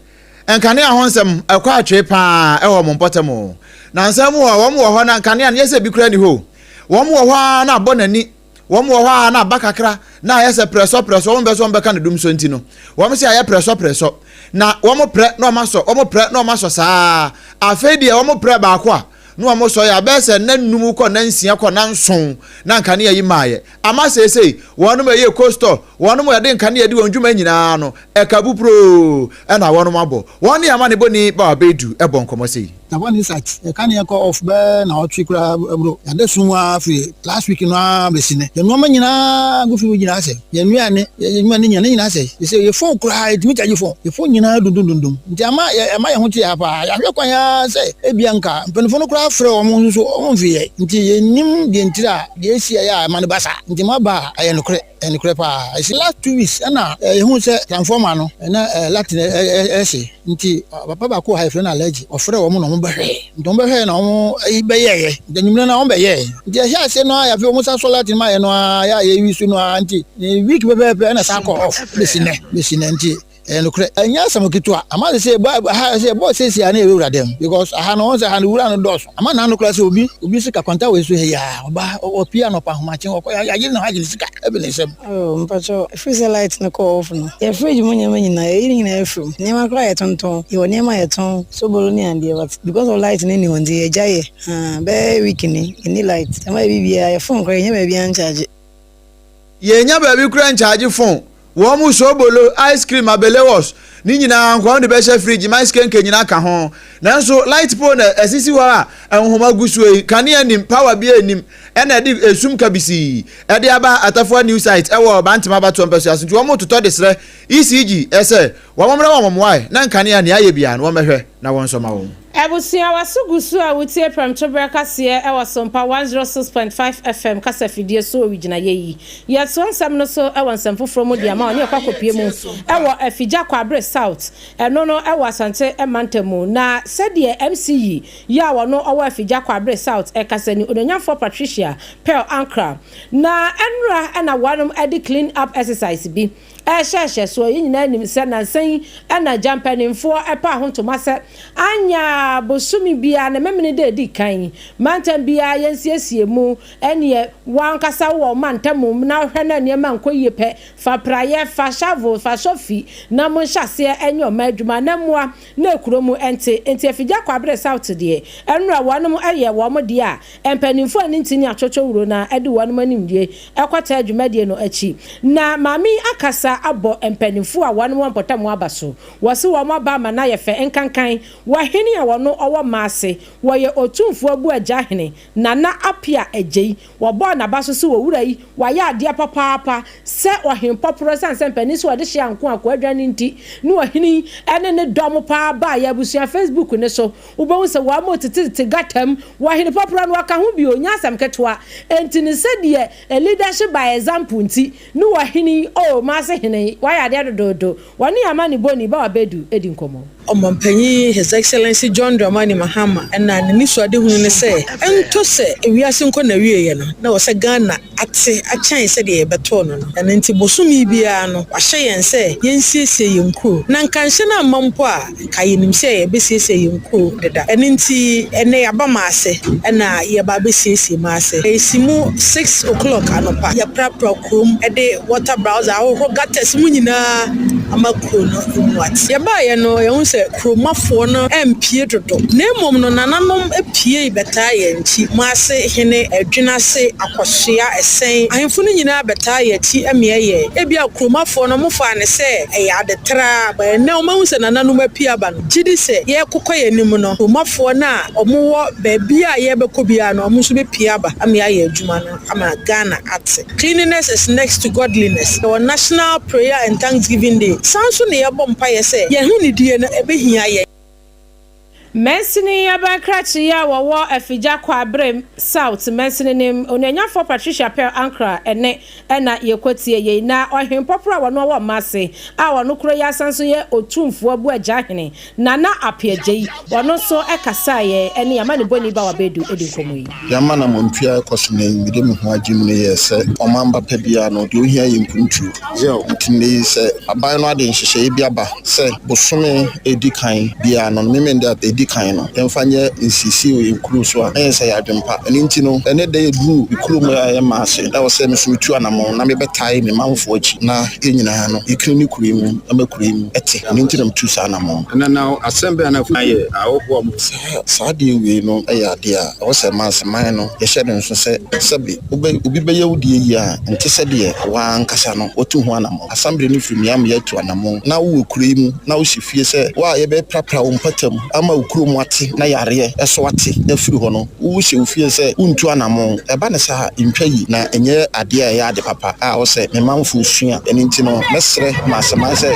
nkanea ho nsɛm ɛkɔ atwee paa ɛwɔ wɔn mpɔtam. Na nsɛm wɔ wɔn wɔ hɔ na nkanea no yɛ sɛ bi koraa ni hɔ. Wɔn wɔ hɔ ara na abɔ n'ani. Wɔn wɔ hɔ ara na aba kakra na ayɛ sɛ prɛsɔ prɛsɔ wɔn bɛ sɛ wɔn bɛka no dum so nti no wɔn sɛ ayɛ prɛsɔ prɛsɔ na wɔn prɛ na wɔn asɔ wɔn prɛ na wɔn asɔ saa afei deɛ wɔn prɛ baako a na wɔn sɔ yɛ abɛyɛ sɛ nna nnum kɔ nna nsia kɔ nna nson na nkanea yi maayɛ ama seesei wɔn ɛyɛ kostɔ wɔn ɛde nkanea di wɔn dwuma nyinaa no ɛka buproo ɛna wɔn abɔ wɔn ne amanebɔni ba abedu ɛbɔ nkɔmɔ sei. Na one insight yɛka ne yɛkɔ off bɛɛ naawɔtwe koraa aburo yɛada sum ara firi last week no ara bɛsi nɛ yɛn nnoɔma nyinaa gu fi mu nyinaa asɛe yɛn nnuane yɛn nnwuma ne nyinaa ne nyinaa asɛe sɛ yɛ phone koraa yɛtumi charge phone yɛ phone nyinaa dundum dundum nti ama yɛ ɛma yɛn ho te ha paa yɛahwɛ kwan ara sɛ ebia nka mpanyinfoɔ no koraa frɛ wɔn nso wɔn mfi yɛ nti yɛnnim deɛ ntira deɛ esi ɛyɛ a ɛma no ba saa nti mo aba a ɛyɛ nokorɛ. Ɛyɛ nokorɛ paa. Ɛsi last 2 weeks ɛna yɛhuu sɛ transformer no ɛna light no ɛhye nti papa baako wɔ ha yɛfrɛ no Alhaji ɔfrɛ wɔn na wɔn bɛhwɛɛ nti wɔn bɛhwɛɛ na wɔn ayi bɛyɛɛyɛ nti anwummerɛ no wɔn bɛyɛɛ nti ɛhyɛ aseɛ no ara yɛafei wɔn sa sɔ light no ma yɛ no ara yɛ a yɛyi so no ara nti week pɛpɛɛpɛ ɛna san kɔ off bɛsi nɛ bɛsi nɛ nti ɛyɛ nokorɛ ɛnyɛ asɛm ketewa ama sɛ sɛ ɛbɔ ha sɛ ɛbɔ sɛsi a na yɛwura dɛm because aha no wɔn sɛ ha no wura no dɔɔso ama na ano koraa sɛ obi obi sika kwanta wɔ so ha yi a ɔba ɔpie anɔpa ahomakye ɔkɔ yɛagye ne ho agye ne sika ɛbi ne nsam. Oh, mpakyɛw, ɛfiri sɛ light no kɔɔ off no, yɛ fridge mu nneɛma nyinaa, yɛyi ne nyinaa afiri mu. Nneɛma koraa a yɛtontɔn, yɛwɔ nneɛma a yɛtɔn, sobolo ne adeɛ, but because of light no nni hɔ nti yɛgya yɛ. Haa, bɛyɛ week ni, yɛnni light. Ɛma yɛ biribiara, yɛ phone koraa yɛnnya baabiara nkyagye. Yɛnnya baabi koraa nkyagye phone. Wɔn mu soobolo, ice cream, abelewos, ne nyinaa nkoa wɔde bɛhyɛ fridge ma ice kenke nyinaa ka ho. Nanso light pole na ɛsisi hɔ a nhoma gu so yi, kanea nnim, power biara nnim, ɛna ɛde esum kabisii ɛde aba Atafua New Site ɛwɔ Bantama abatoɔ mpɛsoa so nti wɔn totɔ de srɛ ECG sɛ wɔn mmra wɔn mmoae na nkanea nea ayɛ biara no wɔmmɛhwɛ na wɔnsɔ ma wɔn. Abusua, w'aso gu so a wotie Prɛmtoberɛ kaseɛ wɔ Sompa 106.5 FM kasafidie so owigyinaeɛ yi. Yɛtoa nsɛm no so wɔ nsɛm foforɔ mu de ama wo ne yɛkɔ akɔpue mu wɔ Afigya Kwabre South, ɛno no wɔ Asante mantam mu. Na sɛdeɛ MC yi yi a ɔno ɔwɔ Afigya Kwabre South ɛkasa ni, Onuonyamfoɔ Patricia Pearl Ankrah. Na ɛnora na wɔnom de clean up exercise bi rehyɛhyɛ soɔ. Yɛn nyinaa nim sɛ nansa yi na gya mpanimfoɔ paa ho ntoma sɛ anyɛ a bosome biara ne memene da ɛdi kan mantam biara yɛnsiesie mu. Ɛneɛ wo ankasa wowɔ wo mantam mu na wohwɛ na nneɛma nkɔ yie pɛ, fa praeɛ, fa shovel, fa sofi na monhyɛ aseɛ nyɛ ɔman adwuma na mmoa na kuro mu nte. Nti Afigya Kwabre South deɛ ɛnora wɔnom yɛ wɔn deɛ a mpanimfoɔ a ne ntini atwotwo wuro no ara de wɔnom animdie kɔtaa dwumadie no akyi. Na maame yi akasa abɔ mpanimfoɔ a wɔnom wɔ mpɔtam aba so. Wɔse wɔn aba ama no ayɛ fɛ nkankan wɔ hene a wɔno ɔwɔ mmaa ase. Wɔyɛ Otumfoɔ Abuagya hene Nana Appiah Agyei. Wɔbɔɔ n'aba so sɛ owura yi wayɛ adeɛ papaapa sɛ ɔhempɔporɔ ɛsiane sɛ mpanin sɛ ɔde hyɛ anko akoa dwane nti ne ɔhene yi ne ne dɔm paa baeɛ abusua Facebook no so wobɛhu sɛ wɔn retetetete gata mu wɔ ɔhene pɔporɔ no ɔka ho bio nyɛ asɛm ketewa enti no sɛdeɛ leadership by example nti ne ɔhene yi oh maase. Hene, wayɛ adeɛ dodoodo. Wɔne yɛn amanebɔni Bawa Bedu di nkɔmmɔ. Ɔmanpanyin His Excellency John Dramani Mahama na n'anisoadehunu ne sɛ ɛntɔ sɛ wiase nkɔ n'awieɛ no na ɛwɔ sɛ Ghana ate akyɛn sɛdeɛ yɛbɛtoo no no. Ɛno nti bosome biara no wahyɛ yɛn sɛ yɛnsiesie yɛn nkuro. Na nka nhyɛ no amma mpo a nka yɛnim sɛ yɛbɛsiesie yɛn nkuro deda. Ɛno nti ɛnnɛ yɛaba Maase na yɛreba abɛsiesie Maase. Yɛsi mu six o'clock anɔpa, yɛprapra kurom de water browser ahohoro gutters mu nyinaa ama kuro no mu ate. Yɛbaeɛ no, yɛhu sɛ kuromafoɔ no ampue dodo, na mmom no nananom puei bɛtaa yɛn akyi. Kumase hene, Adwenase, Akɔsoa, Ɛsɛn, ahemfo no nyinaa bɛtaa yɛn akyi meɛyɛɛ. Ebia kuromafoɔ no wɔfaa no sɛ ɛyɛ ade traa, but ɛnnɛ wɔahu sɛ nananom apue aba no, gye di sɛ yɛrekokɔ yɛn anim no, kuromafoɔ no a wɔwɔ baabi a yɛrebɛkɔ biara no, wɔn nso bɛpue aba ama yɛayɛ adwuma no ama Ghana ate. Cleanliness is next to godliness. Yɛwɔ National Prayer and Thanksgiving Day. San nso na yɛbɔ mpaeɛ sɛ yɛn ahonidie no ɛbɛhia yɛn. Mansini aban krakye yi a wɔwɔ Afigya Kwabre South mansini no mu, Onuanyafoɔ Patricia Pearl Ankrah ɛne ɛna yɛkɔtie yei. Na Ɔhempɔporɔ a wɔno ɔwɔ Mmase a ɔno koro yi asan nso yɛ Otumfoɔ Abuagya Hene, Nana Appiagyei, ɔno nso kasaeɛ ɛne Amanebɔni Bawa Bedu di nkɔmmɔ yi. Yɛn anammɔntu a ɛkɔ so nnɛ yi, mede me ho agye mu no yɛ sɛ ɔman ba pa biara no, deɛ ohia yɛ mpuntuo. Nti nnɛ yi, sɛ aban no ade nhyehyɛeɛ bi aba sɛ bosome a ɛdi kan biara no, Memenda a ɛdi kan no, yɛmfa nyɛ nsiesie wɔ yɛn kuro so a, na ɛyɛ sɛ ɛyɛ adwempa. Ɛno nti no, ɛnnɛ da yi ɛduru me kurom a ɛyɛ Maase, na ɛwɔ sɛ me nso metu anammɔn na mebɛtae me manfoɔ akyi na yɛn nyinaa no, yɛkini kuro yi mu ma kuro yi mu te. Ɛno nti na metuu saa anammɔn no. Na na asɛm bɛn na ayɛ ahɔhoɔ a wɔn. Saa saa adeɛ wei no yɛ adeɛ a ɛwɔ sɛ manseman no yɛhyɛ no nso sɛ sɛbe wobɛ obi bɛyɛ wo deɛ yie a nte sɛ deɛ wo ara ankasa no watu ho anammɔn. Asambere no firi mmeammea atu anammɔn na wowɔ kuro yi mu na wohyɛ fie sɛ wo a yɛbɛprapra wo mpɔtam ama wo kurom ate na yareɛ so ate afiri hɔ no wohyɛ wo fie sɛ wontu anammɔn. Ɛba no saa a ntwa yi na ɛnyɛ adeɛ a ɛyɛ ade papa a ɛwɔ sɛ me manfoɔ sua. Ɛno nti no mɛsrɛ manseman sɛ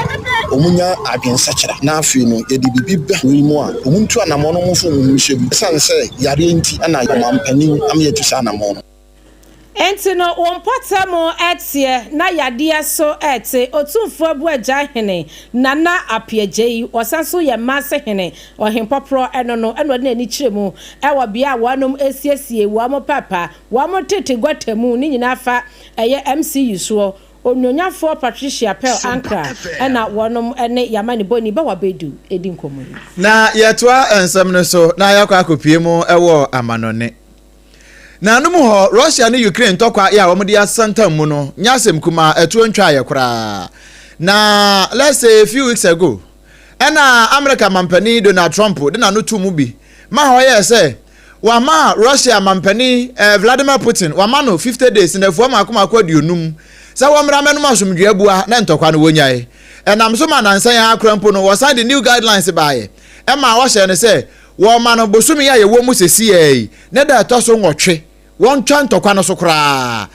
wɔnya adwensakyera na afei no yɛde biribi ba wei mu a, wɔntu anammɔn na wɔmfa wɔn ho nhyɛ mu. Ɛsiane sɛ yareɛ nti na ɔmampanin ama yɛatu saa anammɔn no. Enti no, wo mpɔtam teɛ na yadeɛ so te. Otumfoɔ Abuagya Hene Nana Appiagyei, ɔsan nso yɛ Manse Hene, Ɔhempɔporɔ no no, ɛna ɔde n'ani kyerɛ mu wɔ bea a wɔnom siesie wɔn papa, wɔn tete gutter mu, ne nyinaa fa ɛyɛ MCU soɔ. Onuonyafoɔ Patricia Pearl Ankrah na wɔnom ne Yamanibɔni Bawa Bedu redi nkɔmmɔ yi. Na yɛtoa nsɛm no so na yɛakɔ akɔpue mu wɔ amanɔne. Nanom hɔ, Russia ne Ukraine ntɔkwa yɛ a wɔde asantam mu no nyɛ asɛm kumaa, ɛtoɔ ntwaeɛ koraa. Na let's say a few weeks ago, ɛna Amerika mampanin Donald Trump de n'ano too mu bi ma hɔ yɛɛ sɛ Wama Russia mampanin Vladimir Putin wama no 50 days, nnafua mmaako mmaako 50, sɛ wɔmmra mmɛnom asomdwoe abua na ntɔkwa no wonnyae. Ɛnam so ma nnansa yi ara koraa mpo no wɔsan de new guidelines baeɛ ɛmaa wɔhyɛɛ no sɛ wɔma no bosome yi a yɛwɔ mu sesiaa yi ne da a ɛtɔ so nwɔtwe wɔntwa ntɔkwa no so koraa.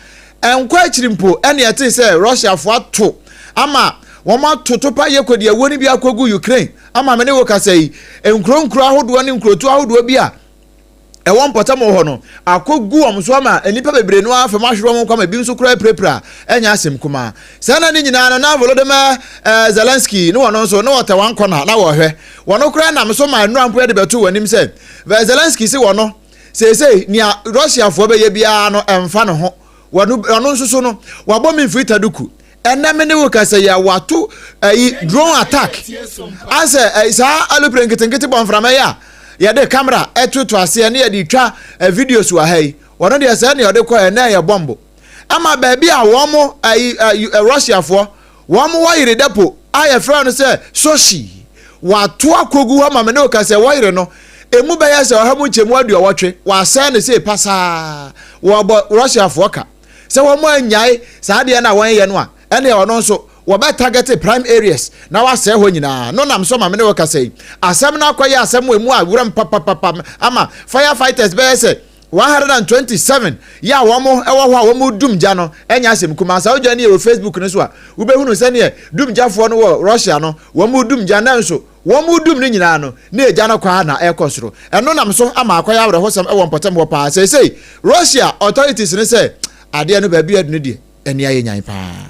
Ɛnkɔ akyiri mpo ɛne ɛtee sɛ Russiafoɔ ato ama wɔato topa yɛ kɔdiawuo no bi akɔgu Ukraine ama me ne wo kasa yi, nkuro nkuro ahodoɔ ne nkurotoɔ ahodoɔ bi a ɛwɔ mpɔtam wɔ hɔ no akɔgu wɔn so ama nnipa bebree no ara fam ahwere wɔn nkwa ma ebi nso koraa apirapira a ɛnyɛ asɛm kumaa. Saa na ne nyinaa no na Volodymyr eh, Zelensky ne wɔn nso na wɔtɛ wɔn kɔna na wɔhwɛ. Wɔn koraa nam so ma nnora mpo de bɛto wɔn anim sɛ Zelensky se wɔn no seesei nea Russiafoɔ bɛyɛ biara no ɛmfa ne ho. Wɔn ɔno nso so no wabɔ me mfiri taduku. Ɛnɛ me ne wo kasa yi a wato ɛyi drone attack asɛ ɛyi saa aeroplane nketenkete bɔ mframa yi a yɛde camera ɛtoto aseɛ ne yɛde twa videos wɔ ha yi. Wɔn deɛ sɛ nea ɔde kɔ ɛnɛ yɛ bɔmbo ama baabi a wɔn ɛyi ɛyi Russiafoɔ Wɔn wɔyere dɛpo a yɛfrɛ no sɛ Sochi, wɔato akogu hɔ ma me ne wo ka sɛ wɔyere no, emu bɛyɛ sɛ ɔha mu nkyɛmu aduɔwɔtwe, wɔasɛe no sei pasaa. Wɔbɔ Russiafoɔ ka sɛ wɔn annyae saa adeɛ no a wɔyɛ no a, ɛnneɛ ɔno nso wɔbɛ target prime areas na wɔasɛe hɔ nyinaa. No nam so ma me ne wo kasa yi, asɛm no akɔyɛ asɛm a emu awerɛm papapapa ama fire fighters bɛyɛ sɛ 127 yɛ a wɔn wɔ hɔ a wɔn dum gya no nyɛ asɛm kumaa. Sɛ wogya ni wɔ Facebook no so a, wobɛhunu sɛdeɛ dum gyafoɔ no wɔ Russia no wɔn dum gya nanso wɔn dum no nyinaa no na egya no kɔ ara na ɛrekɔ soro. Ɛno nam so ama akɔyɛ awerɛhosɛm wɔ mpɔtam hɔ paa. Seesei Russia authorities no sɛ adeɛ no baabi adu no deɛ ani ayɛ nyan paa.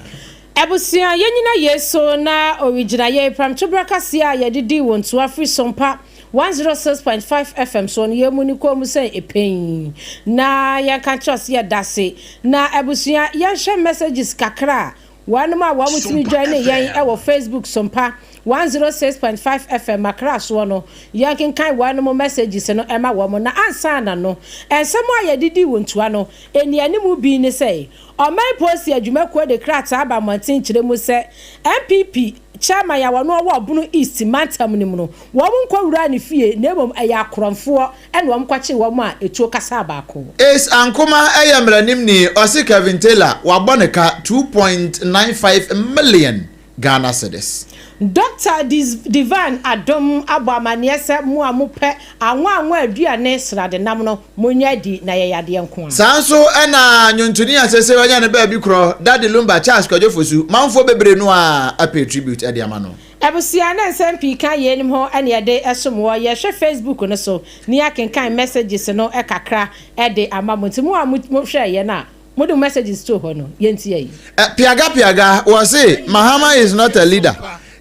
Abusua, yɛnyina yei so na origyina yei prɛmtoberɛ kaseɛ a yɛde dii wo ntoa firi Sompa 106.5 FM soɔ no, yɛn mu ne kɔn mu sɛn ɛpɛn na yɛnka nkyerɛ wo sɛ yɛdase. Na abusua, yɛnhwɛ messages kakra a wɔnom a wɔn tumi joine yɛn wɔ Facebook Sompa 106.5 FM Accra soɔ no, yɛnkenkan wɔnom messages no ma wɔn. Na ansa na no, nsɛm a yɛde dii wo ntoa no, nnianimu bi ne sɛ, Ɔman Polisi Adwumakuo de krataa aba mmɔnten kyerɛ mu sɛ NPP Chairman a ɔno ɔwɔ Ɔbono East mantam no mu no, wɔn nkɔwuraa ne fie na mmom ɛyɛ akorɔmfoɔ na wɔn kɔkyee wɔn a etuo kasaa baako. Ace Ankomah yɛ mmaranimni, ɔse Kevin Taylor wabɔ ne ka 2.95 million Ghana cedis. Dɔkta Divine Adom abɔ amanneɛ sɛ mo a mopɛ anwa-anwa aduane sradenam no, monyɛ adi na ɛyɛ yadeɛ nko ara. Saa nso na nnwontoni a seesei wanya ne baabi korɔ, Daddy Lumba, Charles Kwadwo Fosu, manfoɔ bebree no ara apay tribute de ama no. Abusua na nsɛm pii ka yeinom ho na yɛde som wɔ. Yɛhwɛ Facebook no so na yɛakenkan messages no kakra de ama mo. Nti mo a mohwɛɛ yɛn a Mode mo messages too hɔ no, yɛntie yi. Eh, piaga piaga, wɔse Mahama is not a leader,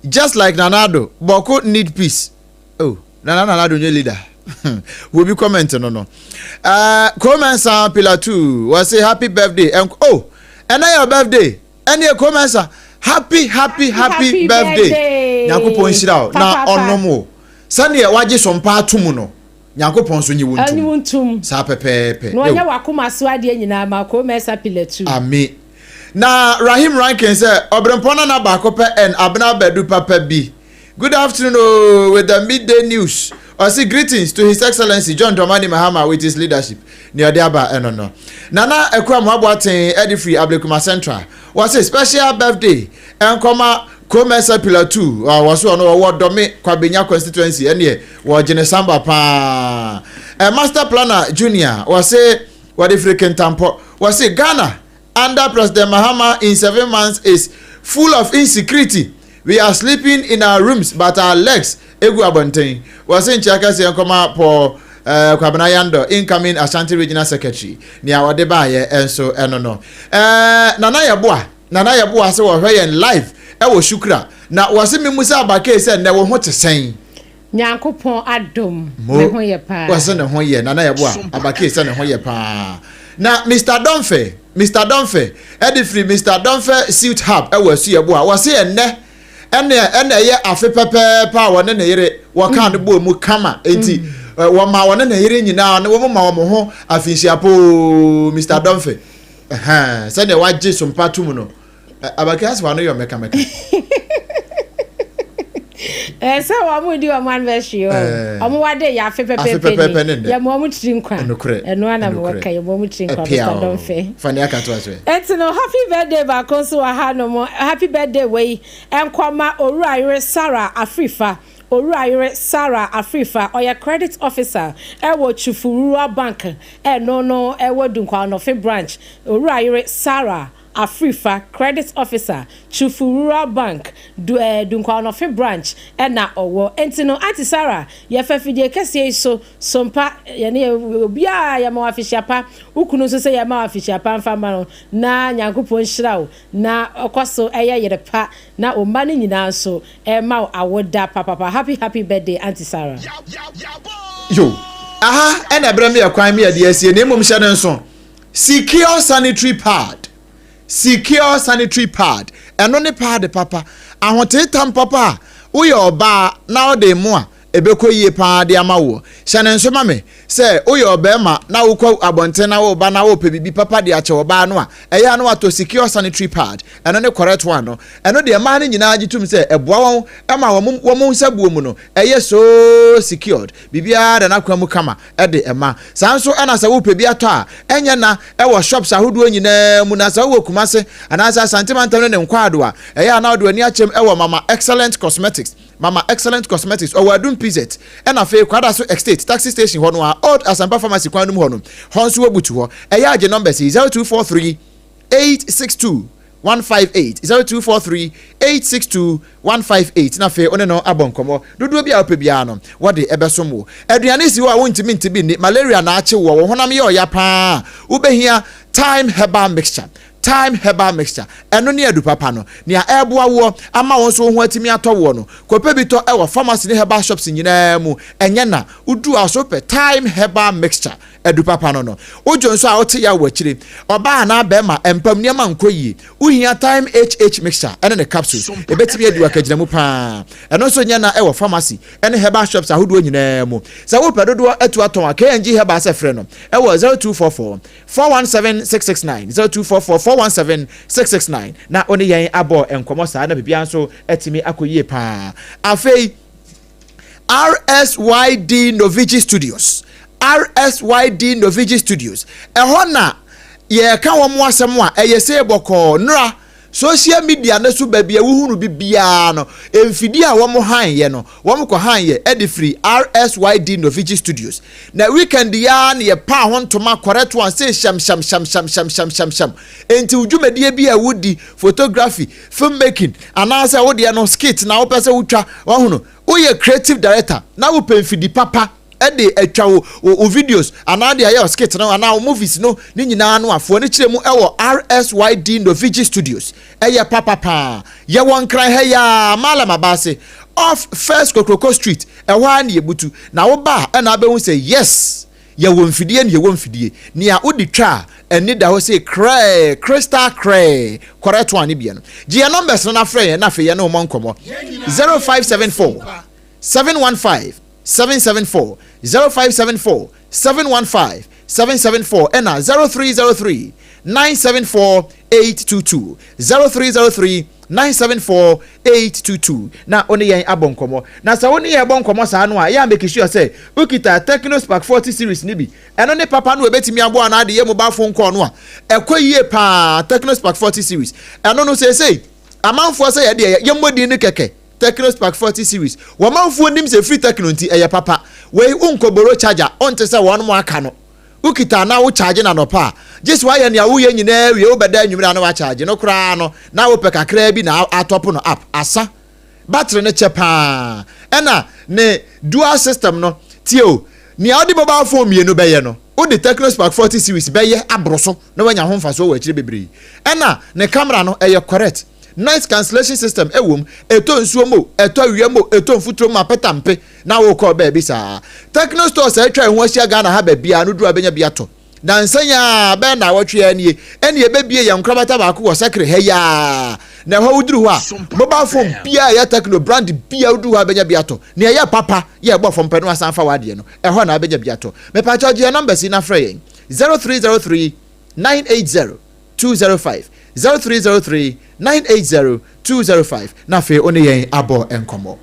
just like Nana Addo, Bawku need peace. Oh, Nana Nana Addo nye leader. Wobi comment no no. Uh, Komensa Pillar 2, wɔse happy birthday. And, oh, ɛnɛ yɛ birthday. Ɛne Komensa, happy happy happy, happy birthday. Nyankopɔn nhyira wo na ɔnom wo. Sɛdeɛ wagye sompa ato mu no. Nyankopɔn nso nye wo ntom. Ɔnye wo ntom. Saa pɛpɛɛpɛ. Na ɔnyɛ w'akoma so adeɛ nyinaa ma ko mɛsa pilatu. Ame. Na Rahim Rankin sɛ, Ɔberempɔn Nana baako pɛ and Abena Badu papa bi. Good afternoon oo with the midday news. Ɔse greetings to his excellency John Dramani Mahama with his leadership. Nea ɔde aba ɛno no. Nana Akua Moaboaten ɛde firi Ablekuma Central. Wɔse special birthday ɛnkɔma Komesa Pillar 2 a wɔso ɔno ɔwɔ Dome Kwabenya constituency ɛneɛ wɔgye ne samba paa. Ɛ Master Planner Junior wɔse wɔde firi Kintampɔ wɔse Ghana under President Mahama in 7 months is full of insecurity. We are sleeping in our rooms but our legs egu abɔnten. Wɔse nkyia kɛseɛ nkɔma Paul Kwabena Yandɔ, incoming Ashanti Regional Secretary, nea ɔde baayɛ nso ɛno no. Nana Yɛboa Nana Yɛboa sɛ wɔhwɛ yɛn live ɛwɔ Shukra na wɔse memu sɛ Abakee sɛ nnɛ wo ho te sɛn? Nyankopɔn adom, me ho yɛ paa. Wɔse ne ho yɛ, Nana Yɛboa, Abakee sɛ ne ho yɛ paa. Na Mister Domfe, Mister Domfe, ɛde firi Mister Domfe Suit Hub ɛwɔ Asu Yɛboa, wɔse ɛnnɛ ɛna ɛna ɛyɛ afe pɛpɛɛpɛ a wɔne ne yere wɔkaa no bɔɔ mu kama, enti wɔma wɔne ne yere nyinaa ne wɔn ma wɔn ho afinhyia poo, Mister Domfe. Ɛhɛn, sɛdeɛ wagye sompa tom no, Abakiri asɛ wano yɔ mɛkamɛka. Ɛɛ sɛ wɔn di wɔn anniversary o. Wɔn wade yɛ afe pɛpɛɛpɛ ni. Yɛ mo wɔn tiri nkwa. Ɛnokorɛ. Ɛno ana mo wɔka yɛ mo wɔn tiri nkwa Mr. Domfe. Fani aka to aso. Ɛnti no happy birthday baako nso wɔ ha nom. Happy birthday wei ɛnkɔma Owura yere Sarah Afrifa. Owura yere Sarah Afrifa, ɔyɛ credit officer ɛwɔ Chufu Rural Bank ɛno no ɛwɔ Dunkwa-Onofe branch. Owura yere Sarah Afrifa, credit officer, Chufu Rural Bank, Du eh, Dunkwa-Onofe branch ɛna ɔwɔ. Enti no Auntie Sarah, yɛfa fidie kɛseɛ yi so, sompa, yɛne yɛ obiara yɛma wo afehyia pa, wo kunu nso sɛ yɛma wo afehyia pa mfa mma no, na Nyankopɔn nhyira wo, na ɔkɔ so ɛyɛ yere pa, na wo mma no nyinaa nso ɛma wo awoda papapa. Happy happy birthday Auntie Sarah. Yo, aha ɛna ɛbrɛ me ɛkwan me ɛde asie na mmom hyɛ no nso. Secure sanitary pad, secure sanitary pad, ɛno ne pad papa, ahoteetam papa a woyɛ ɔbaa na wode mo a ɛbɛkɔ yie paa de ama woɔ. Hyɛ no nso ma me sɛ woyɛ ɔbarima na wokɔ abɔnten na woreba na worepɛ biribi papa de akyɛ ɔbaa no a, ɛyɛ a na watɔ secure sanitary pad, ɛno ne correct one no. Ɛno deɛ mmaa no nyinaa gye tom sɛ ɛboa wɔn ma wɔn wɔn nsabuo mu no ɛyɛ so secured, biribiara da n'akwan mu kama de ma. Saa nso na sɛ worepɛ bi atɔ a, ɛnyɛ na ɛwɔ shops ahodoɔ nyinaa mu, na sɛ wowɔ Kumase anaasɛ Asante mantam ne ne nkwaado a, ɛyɛ a na wode w'ani akyɛm wɔ Mama Excellent Cosmetics. Mama Excellent Cosmetics, ɔwɔ Adum PZ, ɛna afei Kwadaso Estate Taxi Station hɔ no ara, Old Asampa Pharmacy kwan no mu hɔ no, hɔ nso wɔbutu hɔ. Ɛyɛ a gye numbers yi, 0243 862 158, 0243 862 158, na afei wo ne no abɔ nkɔmmɔ. Dodoɔ bi a wopɛ biara no, wɔde bɛsom wo. Aduane si hɔ a wontumi nte bi nni, malaria na akye woɔ, wo honam yɛ ɔya pa ara a, wobɛhia Thyme Herbal Mixture. Thyme Herbal Mixture, ɛno ne adu papa no. Nea ɛreboa woɔ ama wo nso wo ho atumi atɔ woɔ no, kɔpɛ bi tɔ wɔ pharmacy ne herbal shops nyinaa mu. Ɛnyɛ na, wodu a so pɛ Thyme Herbal Mixture, adu papa no no. Wodwo nso a wote yaw wɔ akyire, ɔbaa anaa barima, mpam nneɛma nkɔ yie, wohia Thyme HH Mixture ne ne capsules. Ɛbɛtumi adi wo akagyinamu pa ara. Ɛno nso nyɛ na wɔ pharmacy ne herbal shops ahodoɔ nyinaa mu. Sɛ wopɛ dodoɔ atu atɔn a, KNG Herbal sɛ frɛ no wɔ 0244 417 669, 0244 417 669 na wo ne yɛn abɔ nkɔmmɔ saa na biribiara nso atumi akɔ yie paa. Afei RSYD Novigi Studios, RSYD Novigi Studios, ɛhɔ na yɛreka wɔn asɛm a ɛyɛ sei bɔkɔɔ nnora Social media no so baabi a wohunu bi biara no, mfidie a wɔn han yɛ no, wɔn kɔ han yɛ de firi RSYD Novici Studios. Na weekend yi ara na yɛpaa ho ntoma correct one sei hyɛm hyɛm hyɛm hyɛm hyɛm hyɛm hyɛm hyɛm. Enti wo dwumadie bi a wodi, photography, film making, anaasɛ wo deɛ no skit na wopɛ sɛ wotwa, wahunu, woyɛ creative director na wopɛ mfidi papa de atwa wo wo videos anaa de ayɛ skit no anaa wo movies no ne nyinaa no afoɔ no kyerɛ mu wɔ RSYD Novigi Studios. Ɛyɛ papa paa. Yɛwɔ Nkran ha yi ara, Mallam Abaase, off First Kokroko Street, ɛhɔ ara na yɛbutu. Na woba a ɛna abɛhu sɛ yes, yɛwɔ mfidie na yɛwɔ mfidie. Nea wode twa a, ani da hɔ sei krɛɛ, crystal krɛɛ, correct one no bia no. Gye yɛn numbers no na frɛ yɛn na afei yɛne wo mmɔ nkɔmmɔ. 0574 715 774, 0574 715 774 ɛna 0303 974 822, 0303 974 822 na wo ne yɛn abɔ nkɔmmɔ. Na sɛ wo ne yɛn bɔ nkɔmmɔ saa no a, ɛyɛ a make sure sɛ wokita Tecno Spark 40 series no bi. Ɛno ne papa no a ɛbɛtumi aboa anaa de yɛ mobile phone call no a ɛkɔ yie paa, Tecno Spark 40 series. Ɛno no seesei amanfoɔ sɛ yɛdeɛ yɛmmɔ din no kɛkɛ. Tecno Spark 40 series. Wɔn manfoɔ nim sɛ ɛfiri Tecno nti ɛyɛ papa. Wei wonkɔ boro charger, wonte sɛ wɔn mo aka no. Wokita na wo charge no anɔpa a, gye sɛ woayɛ nea woyɛ nyinaa wie wobɛda anwummere a na woacharge no koraa no na wopɛ kakraa bi na atɔpo no up, asa. Battery no kyɛ paa. Ɛna ne dual system no, tie o, nea wode mobile phone mmienu bɛyɛ no, wode Tecno Spark 40 series bɛyɛ aboro so na woanya ho mfasoɔ wɔ akyire bebree. Ɛna ne camera no, ɛyɛ correct. Noise cancellation system wɔ mu, ɛtɔ nsuo mu o, ɛtɔ awia mu o, ɛtɔ mfuturo mu a, peta mpe na wokɔ baabi saa. Techno stores a atwa yɛn ho ahyia Ghana ha baabiara no duru a bɛnya bi atɔ. Nansa yi ara, bɛyɛ nnawɔtwe ara nie, ɛne yɛbɛbie yɛn nkorabata baako wɔ Sakre ha yi ara. Na ɛhɔ woduru hɔ a, mobile phone biara a ɛyɛ Techno brand biara woduru hɔ a bɛnya bi atɔ. Nea ɛyɛ papa yɛ ɛbɔ fam pɛ na wasan afa w'adeɛ no, ɛhɔ na wobɛnya bi atɔ. Mepakyɛw gye yɛn numbers yi na frɛ yɛn, 0303 980 205, 0303 980 205 na afei wo ne yɛn abɔ nkɔmmɔ.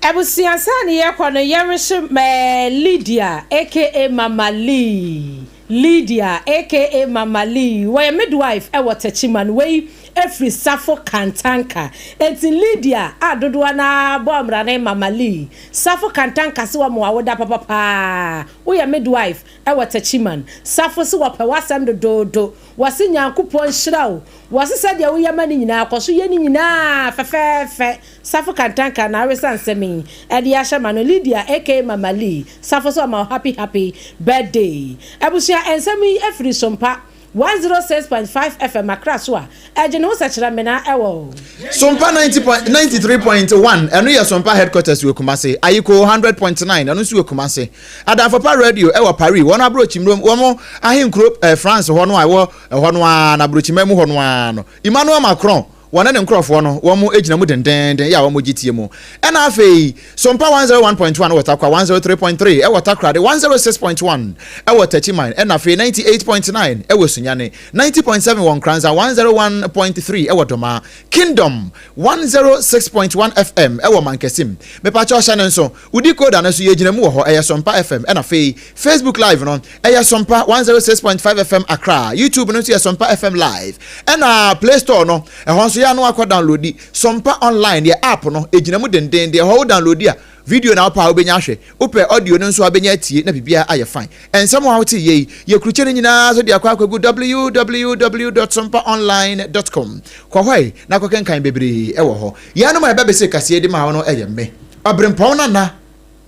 Abusua sɛ ne yɛkɔ no yɛrehye mɛɛ Lydia aka Mama Lee Lydia aka Mama Lee wɔyɛ midwife wɔ Techiman wei firi Safo Kantanka enti Lydia a dodoɔ no ara bɔ mmrane Mama Lee Safo Kantanka se wɔma wawoda papa paa woyɛ midwife Ɛwɔ Techiman. Safo se wɔpɛ w'asɛm dodoodo. Wɔse Nyankopɔn nhyira wo. Wɔse sɛdeɛ woyɛ ma no nyinaa kɔ so yɛ ne nyinaa fɛfɛɛfɛ. Safo Kantanka na awesa nsɛm yi de ahyɛ ma no. Lydia aka Mama Lee, Safo se ɔma wo happy happy birthday. Abusua nsɛm yi firi Sompa 106.5 FM Accra so a ɛgye ne ho sɛkyerɛmena wɔ. Sompa 93.1, ɛno yɛ Sompa headquarters wɔ Kumasi. Ayiko 100.9, ɛno nso wɔ Kumasi. Adamfopa Radio wɔ Paris, wɔn aborɔkyimrom, wɔn ahenkuro eh, France hɔ no a ɛwɔ ɛhɔ no ara, na aborɔkyiman mu hɔ no ara no. Emmanuel Macron, wɔne ne nkurɔfoɔ no, wɔn gyina mu dendeenden yɛ a wɔgye tie mu. Ɛna afei, Sompa 101.1 wɔ Tarkwa, 103.3 wɔ Takoradi, 106.1 wɔ Techiman, ɛna afei 98.9 wɔ Sunyani, 90.7 wɔ Nkoranza, 101.3 wɔ Domaa, Kingdom 106.1 FM wɔ Mankasim. Mepakyɛw hyɛ no nso, Wo decoder no so yɛgyina mu wɔ hɔ, ɛyɛ Sompa FM, ɛna afei Facebook live no ɛyɛ Sompa 106.5 FM Accra, YouTube no nso yɛ Sompa FM live, ɛna Play Store no ɛhɔ nso yɛ ano akɔ downloadi Sompa online yɛ app no ɛgyina mu dendenden, ɛhɔ wo downloadi a video na wopɛ a wobɛnya ahwɛ, wopɛ audio no nso a wobɛnya atie na biribiara ayɛ fine. Nsɛm a wote yei yɛkrukyɛ no nyinaa so de akɔ akɔgu www dot sompaonline dot com, kɔ hɔ ɛ na kɔkenkan bebree ɛwɔ hɔ. Yɛnom a yɛbɛbese kaseɛ de ma wo no ɛyɛ me. Ɔberempɔn Nana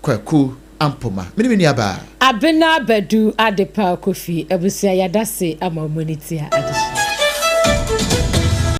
Kwaku Ampoma, me ne me nuabaa. Abena Badu Adepa Kofi abusua yɛadase ama ɔmo ani tia adesua.